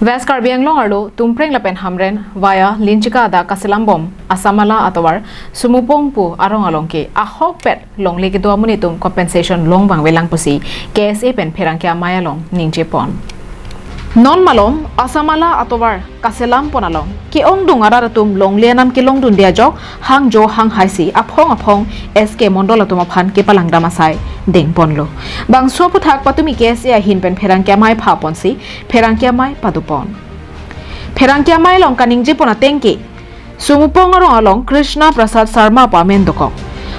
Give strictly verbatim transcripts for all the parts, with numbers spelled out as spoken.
West Karbi Anglong arlo Tumpreng lapen Hamren via Linchika adak kaselam bom Assamala atovar Sumupong pu arong along ke ahokpet longle kedo amonit atum compensation longvangvelang pusi K S A pen pherangke amei along ningje pon. Non malom Assamala atovar kaselam pon along ke-ongdung arat atum longle anam kelongdunde ajok hangjo hanghaisi aphong aphong S K Mondol atum aphan kepalangdam asai dengponlo. Bangso aphuthak patumi K S A ahin pen pherangke amei pha ponsi pherangke amei padopon. Pherangke amei along kaningje pon ateng ke Sumupong arong along Krishna Prasad Sarma pu amen dokok.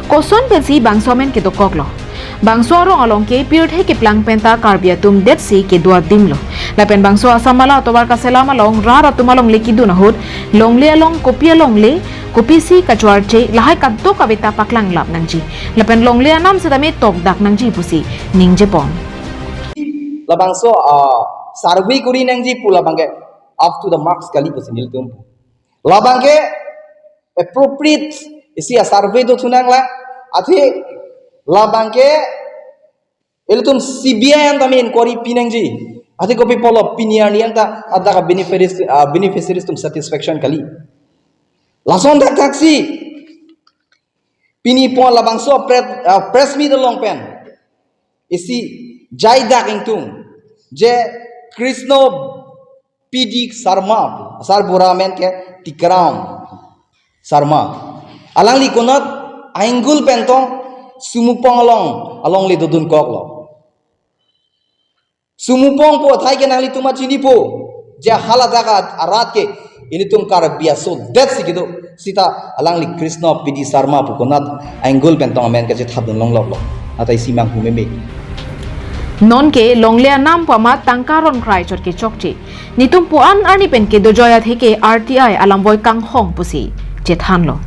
Koson pensi bangso amen kedokoklo? Bangso arong along ke pirthe keplang penta Karbi atum detsi kedo adimlo. Lapen bangso Assamala atovar kaselam along rat atum alongle kedun ahut longle along kopi alongle, kopisi kachoarche lahai kadokave ta paklanglap nangji. Lapen longle anam setame tokdak nangji pusi ningje pon. Labangso, ah, survey kori nangji pu labang ke up to the marks kali pusi nelitum. Labang ke appropriate isi a-survey do thunanglang, athe labang ke ilitum C B I an tame inquiry pinangji. Athe kopi pulo pini arni anta adak a-beneficiaries, ah, beneficiaries atum satisfaction kali. Lason thakthaksi pini pon labangso press, ah, press meet along pen isi jaidak ingtung je Krishna P D Sarma, sarbura amen ke Tikram Sarma. Alangli konat ainggul pen tong Sumupong along, alongle dodunkoklo. Sumupong pu athai ke nanglitum chinipo, je hala adak arat ke ilitum Karbi aso detsi kedo. Sita alangli Krishna P D Sarma pu konat ainggul pen tong amen kachethapdun longloklo. Athai simang humeme. Non ke longle anam pu amat tangka ron krai chot ke chokche. Netum pu-an arni pen kedojoi athe ke R T I alam boi kanghong pusi chethanlo.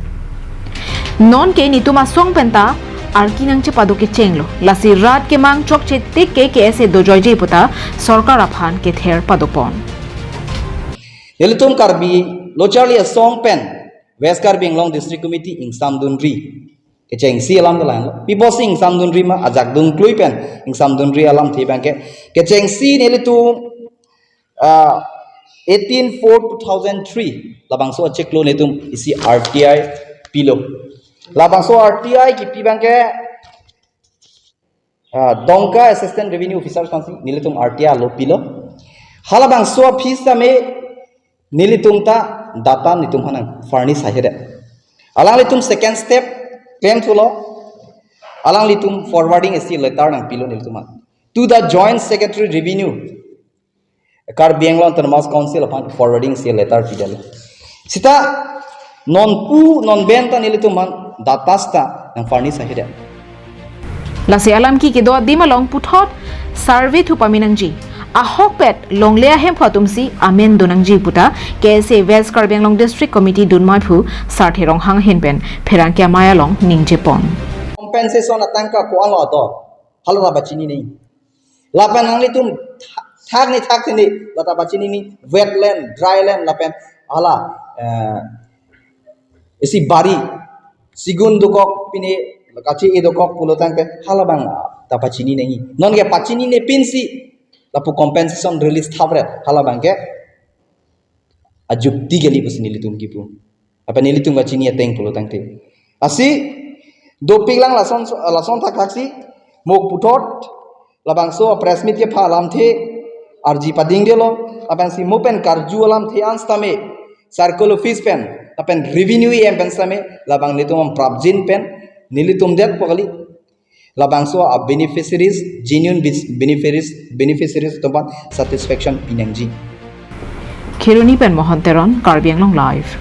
Non ke netum asong penta arki nangchepado kechenglo. Lasi rat kemang chokche tik ke K S A dojoije puta sorkar aphan kether padopon. Nelitum Karbi locharli asong pen West Karbi Anglong District Committee ingsamdunri. Kechengsi alam dolang lo. Piposi ingsamdunri ma ajak dungklui pen ingsamdunri alamthe abang ke. Kechengsi nelitum, ah, eighteen four two thousand three labangso achiklo netum isi R T I pilo. Labangso R T I kipi abang ke, ah, Dongka Assistant Revenue Officer aphansi nelitum R T I alo pilo. Halabangso aphi same nelitum ta data netum aphan nang furnish ahedet. Alanglitum second step claim thulo. Alanglitum forwarding isi letter nangpilo nelitum aphan. To the Joint Secretary Revenue, Karbi Anglong Autonomous Council aphan forwarding isi letter pidetlo. Sita non pu non ben ta nelitum aphan data sita nang furnish ahedet. Lasi alam ke kedo adim along puthot survey thu pame nangji. Ahokpet longle ahemphu atumsi amen do nangji puta K S A West Karbi Anglong District Committee dunmai phu Sarthe Ronghang ahin pen pherangke amei along ningje pon. Compensation atangka ko-an lo ato, hala ta pachini nangji. Lapen nanglitum thak ni thak ni lata pachini nangji, wetland, dryland lapen hala, eh, isi bari, sigun dokok pine, kachi-e dokok pulo tangte halabang ta pachini nangji. Non ke pachinine pinsi lapu compensation release thapret, halabang ke ajukti kali pusi nelitum kipu. Apa nelitum kachini ateng pulo tangte. Lasi dopiklang lason, lason thakthaksi mo puthot labangso press meet kepha alamthe arji padingdelo, lapensi mo pen karju alamthe an sitame circle office pen lapen revenue E M pen sitame labang nelitum prapjin pen nelitum det pu kali. Labangso a-beneficiaries, genuine bis-, beneficiaries, beneficiaries atum aphan satisfaction pinangji. Kheroni pen Mohon Teron, Karbi Anglong Live.